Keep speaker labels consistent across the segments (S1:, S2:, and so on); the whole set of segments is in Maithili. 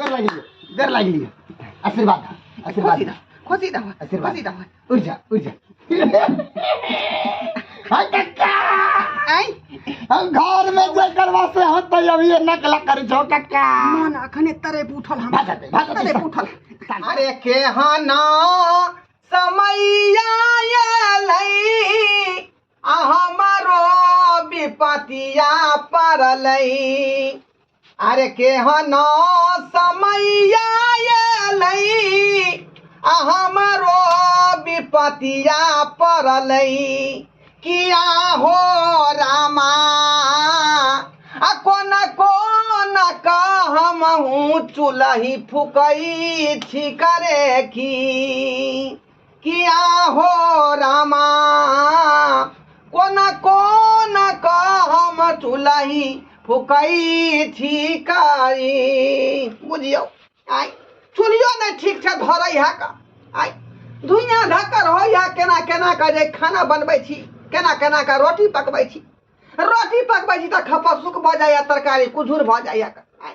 S1: गोर लागि लियो, गोर लागि लियो। आशीर्वाद दह, आशीर्वाद
S2: खुशी
S1: दह।
S2: दह, खुशी दह,
S1: आशीर्वाद।
S2: खुशी दह।
S1: उठ जा, उठ जा। हाय कक्का,
S2: आइ
S1: हम घर में जे करवा से होते अभी ये नकला करी छो कक्का।
S2: मन अखने तड़प उठल हम।
S1: भा जाते, भा जाते।
S2: तड़प उठल। अरे केहना समैया एलै आ हमरो विपतिया पड़लै। अरे केहना समैया एलै आ हमरो विपतिया पड़लै। किया हो रामा आ कोना कोना कहमहूँ चूल्ही फुकै छी करे की। किया हो रामा कोना कोना कहम चूल्ही फुकै छी करी। बुझियौ आइ चूल्हियो नहि ठीक से धरै है का। आइ धुइयाँ धक्कर होइ है, केना केना के जे खाना बनबै छी, केना केना के रोटी पकबै छी। रोटी पकबै छी तऽ खपसुक भऽ जाइए, तरकारी कुझुर भऽ जाइए। आइ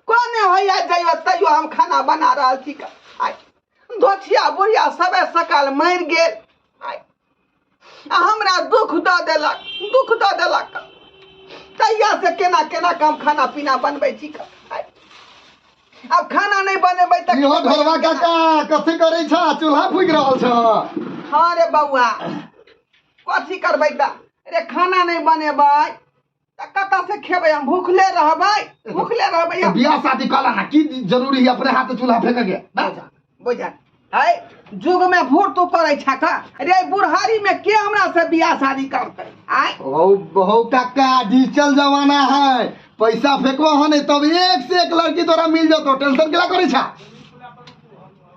S2: कोने होइए जइयो तैयो हम खाना बना रहल छी। आइ धोछिया बुढ़िया सबे सकाल मरि गेल। आइ आ हमरा दुख दऽ देलक, दुख दऽ देलक। तहिया से केना केना के हम खाना पीना बनबै छी। आइ आब खाना नहि बनेबै तऽ
S1: इहो ढोलवा काका कथी करै छ? चूल्हा फूकि रहल छ।
S2: हाँ रे बौआ, कथी करबै तऽ? रे खाना नहि बनेबै तऽ कतऽ से खेबै हम? भूखले रहबै, भूखले रहबै हम।
S1: बियाह शादी कऽ ना, की जरूरी है अपने हाथ चूल्हा फेंके के?
S2: बुझा बुझा, है युग में भूर तू करै छ का? रे बुढ़ारी में के हमरा से बियाह शादी करतै? आय
S1: ओ बहु काका, डिजिटल जमाना है, पैसा फेंकबो हो नहीं तब एक से एक लड़की तोरा मिल जतो, टेंशन केला करै छा?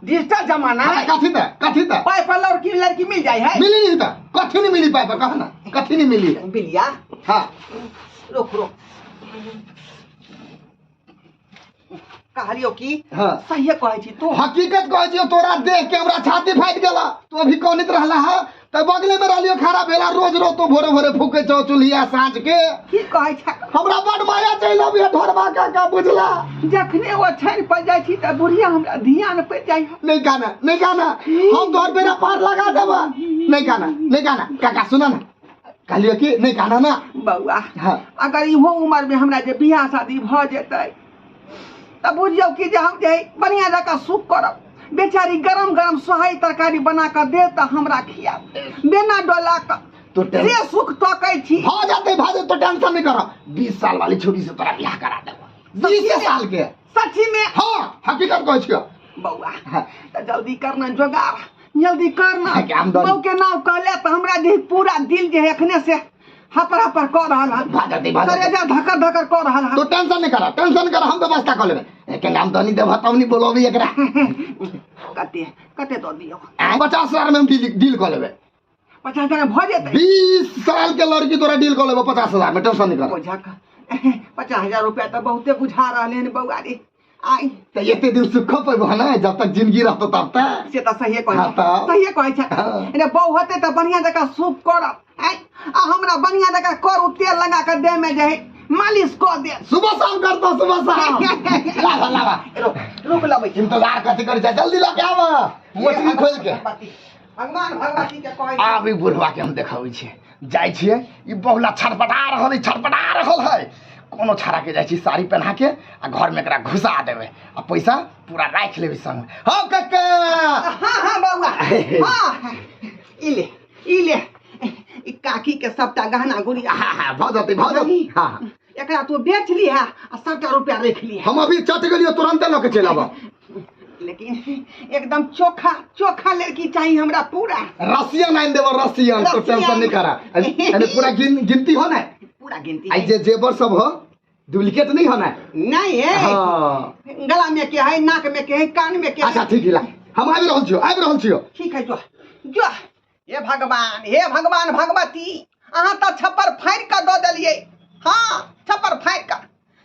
S2: डिजिटल जमाना है।
S1: कथी त, कथी त?
S2: पाई पर लड़की लड़की मिल जाए है?
S1: मिली नहीं त, कथी नहीं मिली पाई पर, कह ना कथी नहीं मिली है?
S2: बिलिया।
S1: हाँ।
S2: रुक रुक, कहलियो की?
S1: हाँ।
S2: सहिए कहै छी तू?
S1: हकीकत कहै छी, तोरा देख के हमरा छाती फाटि गेला। तू अभी कनित रहला है त बगले में रहलियो खड़ा भेला, रोज रोज तू भोरे भोरे फूके छौ चूल्हिया साँझ के।
S2: की कहै छ?
S1: हमरा बड माया चलि अबैया ढोरबा काका, बुझला?
S2: जखने ओ छानि पर जाइ छी त बुढ़िया हमरा ध्यान पड़ि जाइ है।
S1: नहीं गाना, नहीं गाना, हम तोहर बेड़ा पार लगा देबा। नहीं गाना, नहीं गाना काका, सुना ना, कहलियो कि नहीं गाना ना।
S2: बौआ।
S1: हाँ।
S2: अगर इहो उम्र में हमरा जे बियाह शादी भ जेतै त बुझियौ कि जे हम जे बढ़िया जकाँ सुख करब। बेचारी गरम गरम सोहाई तरकारी बना कऽ दे तऽ हमरा खियाब बिना डोला कऽ।
S1: तो टें-
S2: से सुख तकै छी।
S1: भ जेतै, भ जेतै, तो टेंशन नहीं कर। 20 साल वाली छोरी से तोरा बियाह करा देबो। 20 साल के?
S2: सच्ची में?
S1: हाँ, हकीकत कहै छियौ।
S2: बौआ।
S1: हाँ।
S2: तऽ जल्दी करना जोगाड़, जल्दी करना।
S1: हाँ, के आमदनी।
S2: बहू के नाम कहले तऽ हमरा जे पूरा दिल जे है एखने से हपर हपर कऽ रहल हन।
S1: भा जेतै, भा जेतै।
S2: करेजा धकर धकर कऽ रहल हन।
S1: तो टेंशन नहीं करा, टेंशन नहीं करा, हम व्यवस्था कऽ लेबै। एक आमदनी देबह तब नहीं बोलबी एकरा।
S2: कते कते दऽ दियौ?
S1: 50,000 में हम डील, डील कऽ लेबै।
S2: 50,000 भऽ जेतै?
S1: 20 साल के लड़की तोरा डील कऽ लेबो 50,000 में, टेंशन नहीं कर।
S2: बुझा 50,000 रुपया तऽ बहुते बुझा रहले हन बौआ रे। आइ
S1: तऽ एते दिन सुख पेबो ने जब तक जिंदगी रहतो तब तक।
S2: से तऽ सहिए कहै
S1: हाँ,
S2: छै।
S1: तऽ।
S2: सहिए कहै छै।
S1: हाँ।
S2: रे बहू होतै तऽ बढ़िया जकाँ सुख करब। आइ आ हमरा बढ़िया जकाँ करू तेल लगा कऽ देह में जे है मालिश कऽ देत।
S1: सुबह शाम करतो, सुबह शाम। लावा लावा।
S2: रुक रुक, लबै छी।
S1: इंतजार कथी करै छै? जल्दी लऽ के आब मोटरी खोल के।
S2: भगवती, भगवान भगवती के कहै छी।
S1: आब ई बुढ़वा के हम देखाबै छियै। जाइ छियै, ई बहुला छटपटा रहल है, छटपटा रहल है। कोनो छाड़ा के जाइ छी साड़ी पहना के आ घर में एकरा घुसा देबै आ पैसा पूरा राखि लेबै संग। हौ कक्का।
S2: हाँ हाँ बौआ, हाँ, ई ले, ई ले, ई काकी के सबटा गहना गुड़िया।
S1: हाँ हाँ, भऽ जेतै, भऽ जेतै। हाँ हाँ।
S2: एकरा तू बेच लिहा आ सबटा रुपया रख लिहा।
S1: हम अभी चट गेलियो, तुरंते लऽ के चलि आबऽ।
S2: लेकिन एकदम चोखा चोखा लड़की चाहिए हमरा पूरा।
S1: रसियन आनि देबो, रसियन। तो
S2: रसियन।
S1: टेंशन नहीं करा। यानी पूरा गिनती हो ना?
S2: पूरा गिनती।
S1: आई जे जेवर सब हो डुप्लीकेट नहीं हो ना?
S2: नहीं है।
S1: हाँ।
S2: गला में के है, नाक में के है, कान में के है।
S1: अच्छा ठीक है, ला हम आबि रहल छियो, आबि रहल छियो।
S2: ठीक है, जो जो। हे भगवान, हे भगवान भगवती, अहाँ तऽ छप्पर फाड़ि कऽ दऽ देलियै। हाँ, छप्पर फाड़ि कऽ।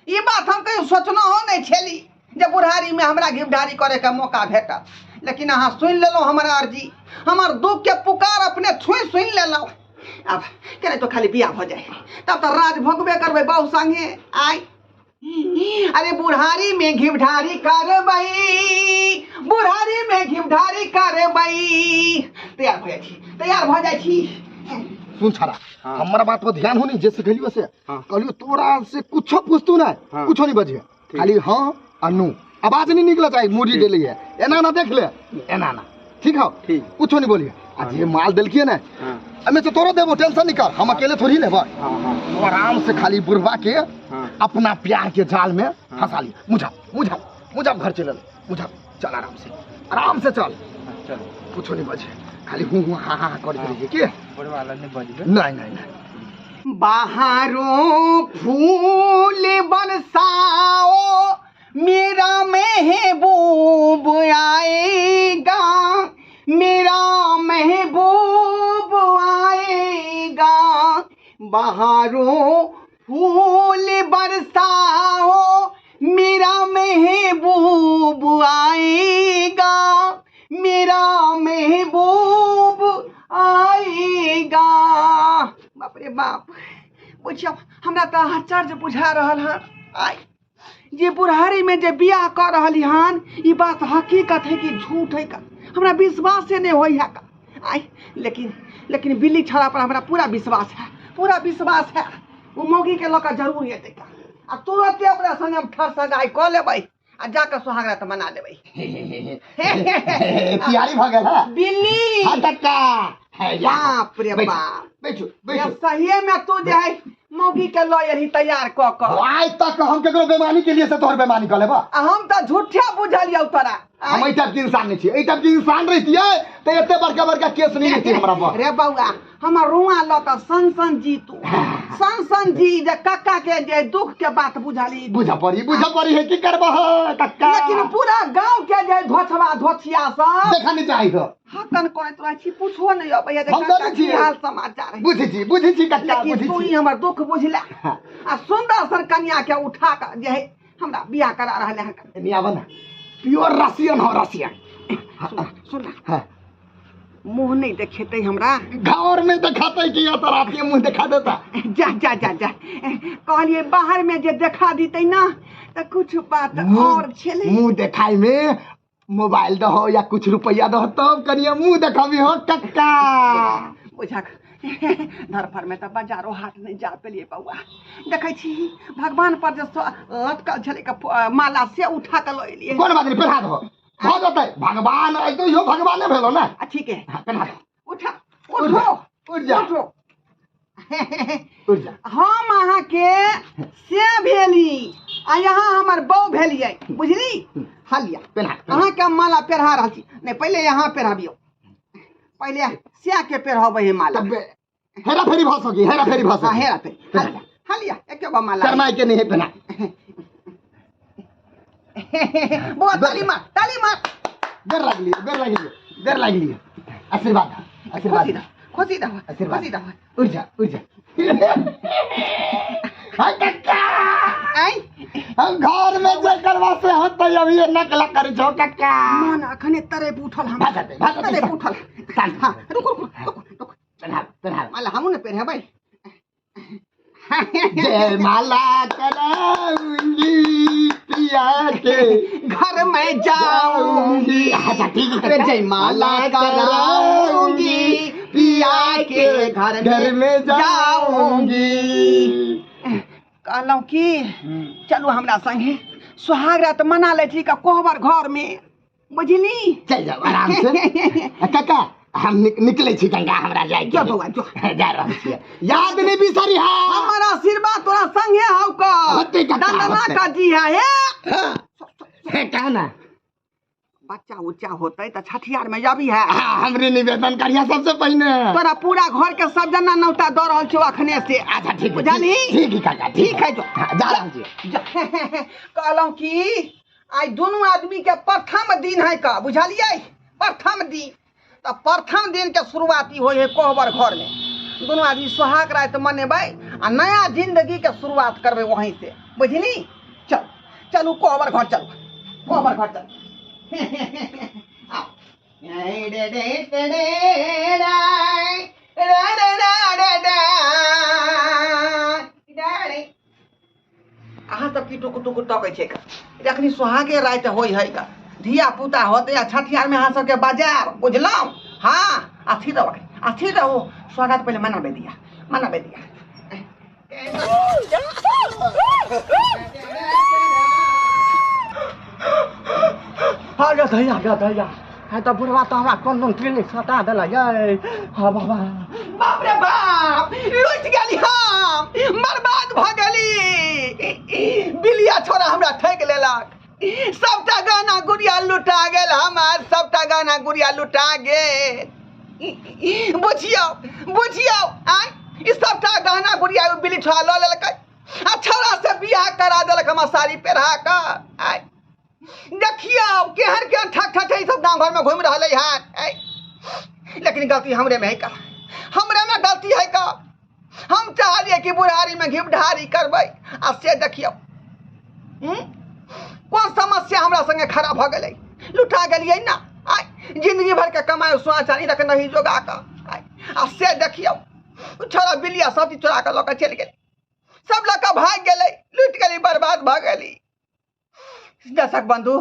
S2: ई बात हम कहियो सोचनो हो नहीं छेली जे बुढ़ारी में हमरा घिबढारी करे के मौका भेटत, लेकिन अहाँ सुनि लेलहुँ हमर अर्जी, हमर दुख के पुकार अपने छुई सुनि लेलहुँ। अब केना तो खाली बियाह भऽ जाए तब तऽ राज भोगबे करबै बहु संगे। आइ अरे बुढ़ारी में घिवढारी करबै, बुढ़ारी में घिवढारी करबै। तैयार भऽ जाइ छी, तैयार भऽ जाइ छी।
S1: सुन छाड़ा, हमरा बात पर ध्यान हो नहीं, जे सिखेलियो से। कहलियो तोरा से कुछो पूछतू ना, कुछो नहीं बजिए, खाली हाँ आ नो, आवाज नहीं निकला चाहिए, मुड़ी डेली है एना ना देख ले एना ना, ठीक है?
S3: ठीक।
S1: कुछो नहीं बोलिए। आ जे माल देलकिए ना, हमें से तोरो देबो, टेंशन नहीं कर, हम अकेले थोड़ी लेबो। तो आराम से खाली बुढ़वा के अपना प्यार के जाल में फंसा लिया। मुझा मुझा मुझा घर चले, मुझा चल आराम से, आराम से चल,
S3: चलो,
S1: कुछो नहीं बजे, खाली हूँ हूँ हाँ हाँ कर दीजिए के
S3: बुढ़वा नहीं बजबे।
S1: नहीं नहीं नहीं।
S2: बाहरों फूल बरसाओ मेरा महबूब आएगा, मेरा महबूब आएगा। बाहरों फूल बरसाओ मेरा महबूब आएगा, मेरा महबूब आएगा। बाप रे बाप, बुझियौ हमरा तऽ आश्चर्य बुझा रहल हन। आइ जे बुढ़ारी में जे बियाह कऽ रहली हन, ई बात हकीकत है कि झूठ है का, हमरा विश्वासे नहीं होइ है का। आइ लेकिन लेकिन बिल्ली छड़ा पर हमरा पूरा विश्वास है, पूरा विश्वास है। ओ मौगी के लऽ कऽ जरूर एतै का, आ तुरते ओकरा संगे हम ठर सगाइ कऽ लेबै आ जाकऽ सोहागरात मना लेबै।
S1: तैयारी भऽ गेल है
S2: बिल्ली।
S1: हाँ कक्का,
S2: बाप रे बाप,
S1: बैठू बैठू।
S2: सहिए में तू जे है मौगी के लऽ एलही तैयार कऽ कऽ।
S1: आइ तक हम केकरो बेमानी के लिए से तोहर बेमानी कऽ लेबा?
S2: आ हम तऽ झूठे बुझलियौ तोरा।
S1: हम एहि टाइप के इंसान नहीं छियै, एहि टाइप के इंसान रहितियै तऽ एते बड़का बड़का केस नहीं रहितै हमरा पर।
S2: रे बौआ, हमर रुआ लऽ कऽ सन सन जी तू, सन सन जी जे कक्का के जे दुख के बात बुझली।
S1: बुझऽ पड़ी, बुझऽ पड़ी है, की करबह कक्का?
S2: लेकिन पूरा गाँव के जे धोछवा धोछिया सब
S1: देखा नहीं चाही हो।
S2: हकन करैत रहै छी, पूछो नहीं अबैया जे
S1: हम
S2: कक्का
S1: जानै
S2: की
S1: छियै।
S2: हाल समाचार है।
S1: बुझै छी, बुझै छी कक्का,
S2: लेकिन
S1: बुझै
S2: तू
S1: छी।
S2: ही हमर दुख बुझला आ सुंदर सन कन्या के उठा कऽ जे है हमरा बियाह करा रहल है।
S1: एनी आबऽ ना, प्योर रसियन हो, रसियन।
S2: सुन ना,
S1: हाँ।
S2: मुँह नहीं देखेतै हमरा।
S1: घर में देखातै कि या तो रात के मुँह देखा देता।
S2: जा जा जा जा, कहलिए बाहर में जे देखा दीतै ना तऽ कुछ बात और छेलै।
S1: मुँह देखाई में मोबाइल दहो या कुछ रुपया दहो तब कनिया मुँह देखाबी हो कक्का।
S2: बुझक धरफर में तऽ बाजारो हाट नहीं जा पेलिए बौआ। देखै छी भगवान पर जे लटकल छलै माला से उठा कऽ लऽ एलियै।
S1: कोन बात नहीं, पेन्हा दहो, भऽ जेतै। भगवान ऐ तो इहो भगवाने भेलो ना।
S2: आ ठीक है,
S1: हाँ, पेन्हा दहो।
S2: उठा, उठो,
S1: उठ जा।
S2: उठो।
S1: उठ जा।
S2: हम अहाँके से भेली आ यहाँ हमर बहू भेलियै, बुझली? हलिया
S1: पेन्हा, पेन्हा।
S2: अहाँके हम माला पेन्हा रहल छी। नहीं, पहिले यहाँ पेन्हाबियौ, पहिले सिया के पेन्हबै है माला।
S1: तब हेरा फेरी भऽ सकी, हेरा फेरी भऽ
S2: हाँ,
S1: सकी।
S2: हेरा फेरी। हलिया, हलिया, एके गो माला।
S1: शरमाइ के नहीं है पेन्हा।
S2: बौआ, ताली मार, ताली मार।
S1: गोर लागलियै, गोर लागलियै, गोर लागलियै। आशीर्वाद दह, आशीर्वाद
S2: खुशी
S1: दह।
S2: दह, खुशी दह,
S1: आशीर्वाद।
S2: खुशी दह।
S1: उठ जा, उठ जा। हाय कक्का।
S2: आइ।
S1: हम घर में जे करवा से होतै अभी ये नकला करै छौ कक्का।
S2: मन अखने तड़प उठल हम।
S1: भा जेतै, भा जेतै।
S2: तड़प उठल।
S1: शांत।
S2: हाँ, रुकू, रुकू, रुकू, रुकू।
S1: पेन्हा, पेन्हा।
S2: माला हमहूँ ने पेन्हेबै।
S1: जय माला कराऊंगी पिया के
S2: घर में जाऊंगी।
S1: अच्छा ठीक है।
S2: जय माला कराऊंगी पिया के घर
S1: घर में जाऊंगी।
S2: कहलहुँ कि चलू हमरा संगे सुहाग रात मना लै छी कोहबर घर में, बुझली?
S1: चल जाओ आराम से। काका हम निकले छी गंगा, हमरा जाय के।
S2: जो बौआ, जो।
S1: जा रहल छी, याद नहीं बिसरी। हाँ।
S2: हमर आशीर्वाद तोरा संगे हौ क।
S1: होतै काका,
S2: दंदना
S1: होतै।
S2: का जी है, हे।
S1: हाँ। हे, कह ना।
S2: बच्चा उच्चा होतै त छठियार में जाबी है।
S1: हाँ, हमरे निवेदन करिया सबसे पहिने।
S2: तोरा पूरा घर के सब जना नौता द रहल छौ अखने से।
S1: अच्छा ठीक है,
S2: बुझलही?
S1: ठीक है काका,
S2: ठीक है, जो।
S1: हाँ, जा रहल छी।
S2: जा। कहलहुँ कि आइ दुनू आदमी के प्रथम दिन है का, बुझलियै? प्रथम दिन, त प्रथम दिन के शुरुआत ई होइ है कोहबर घर में। दुनू आदमी सोहाग रात मनेबै आ नया जिंदगी के शुरुआत करबै वहीं से, बुझली? चल चलू कोहबर घर, चलू कोहबर घर चलू। आओ। अहाँ सब की टुकु टुकु तकै छै जखनी सोहागे राति होइ है का धिया पुता होतै आ छठियारमे अहाँ सबके बाजायब बुझलहुँ हँ अथी रहू अथी रहू स्वागत पहिले मनाबै दिया मनाबै दिया।
S1: आ धैया गे धैया है तऽ बुढ़वा तऽ हमरा कोन कोन क्लिनिक सटा देलक यै। हाँ बाबा,
S2: बाप रे बाप, लुटि गेली हम, बर्बाद भऽ गेली। बिलिया छोरा हमरा ठकि लेलक, सबटा गहना गुड़िया लुटा गेल हमर, सबटा गहना गुड़िया लुटा गेल। बुझियौ बुझियौ, आँय ई सबटा गहना गुड़िया ओ बिल्ली छोरा लऽ लेलकै आ छोरा से बियाह करा देलक हमर साड़ी पहिरा कऽ। आँय देखियौ केहन केहन ठक ठक ई सब गाँव घरमे घुमि रहलै हन। आँय लेकिन गलती हमरे में है का, हमरे में गलती है का। हम चाहलियै कि बुढ़ारी में घी ढारी करबै आ से देखियौ कोन समस्या हमरा संगे खड़ा भऽ गेलै, लुटा गेलियै ना। आइ जिंदगी भर के कमाइ सोना चानी रख नहीं जोगा कऽ, आइ आ से देखियौ छोरा बिलिया सब चीज चोरा कऽ लऽ कऽ चलि गेलै, सब लऽ कऽ भागि गेलै, लुटि गेली, बर्बाद भऽ गेली। दर्शक बंधु,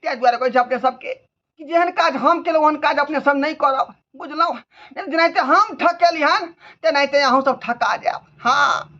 S2: ताहि दुआरे कहै छी अपने सबके कि जेहन काज हम केलहुँ ओहन काज अपने सब नहि करब, बुझलहुँ? जेनाहिते हम ठकेली हन तेनाहिते अहूँ सब ठका जायब। हाँ।